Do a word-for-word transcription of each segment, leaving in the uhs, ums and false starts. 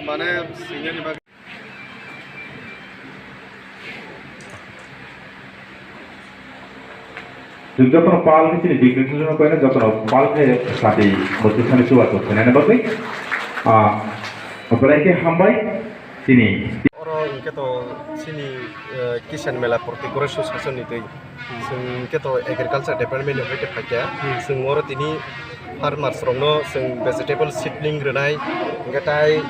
Mane, singani bagwi. Jotono pal ni chini bikni jotono paina jotono pal khe sati mochi sani chuwa to senani bagwi. Ah, belai khe hambai chini. Oro hwnkhe to chini, eh, Kisan Mela Proti Goroi Susasoni twi. Chwng hwnkhe to agriculture department ni hoite phaikha. Hmm. Chwng oro tini farmers rokno chwng vegetable seedling rwnai, hwnkhe tai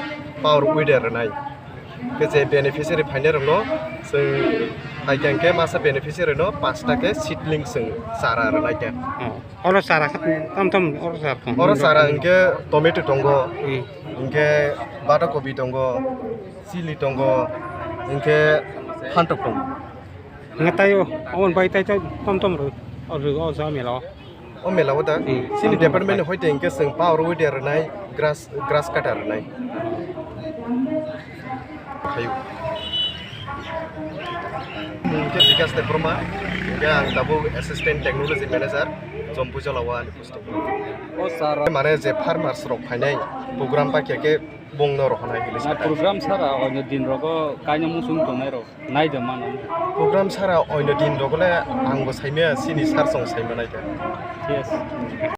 power weeder rwnai. Hwnkhe je beneficiary phainai rokno chwng phaikha hwnkhe masa beneficiary no pasta khe seedling chwng chara rwnai kha. Oh. Oro chara khe tam tam oro chara tong. Oro chara hwnkhe tomato tongo, hmm, hwnkhe bata kobi tongo, chili tongo, hwnkhe phantok tongo. Hwnkhe tei o, oboni bai tei tei tom tom rw, o rw o ja mela o. O mela o da? Hmm, chini tom tom department rw. Hoite hwnkhe chwng power weeder rwnai, grass, grass cutter rwnai. Phaio. Hwnkhe Bikash Debbarma, hwnkhe ang tabuk Assistant Technology Manager, Jompuijala o ani posting. O sir. Mane je farmers rok phainai program paikha khe bongno rohornai hinwi na sakha. Program sara oino din rogo kaino muchung tongnai rok. Naida mano. Program sara oino din rogole angbo saimaya chini sir song saima naikha. Yes.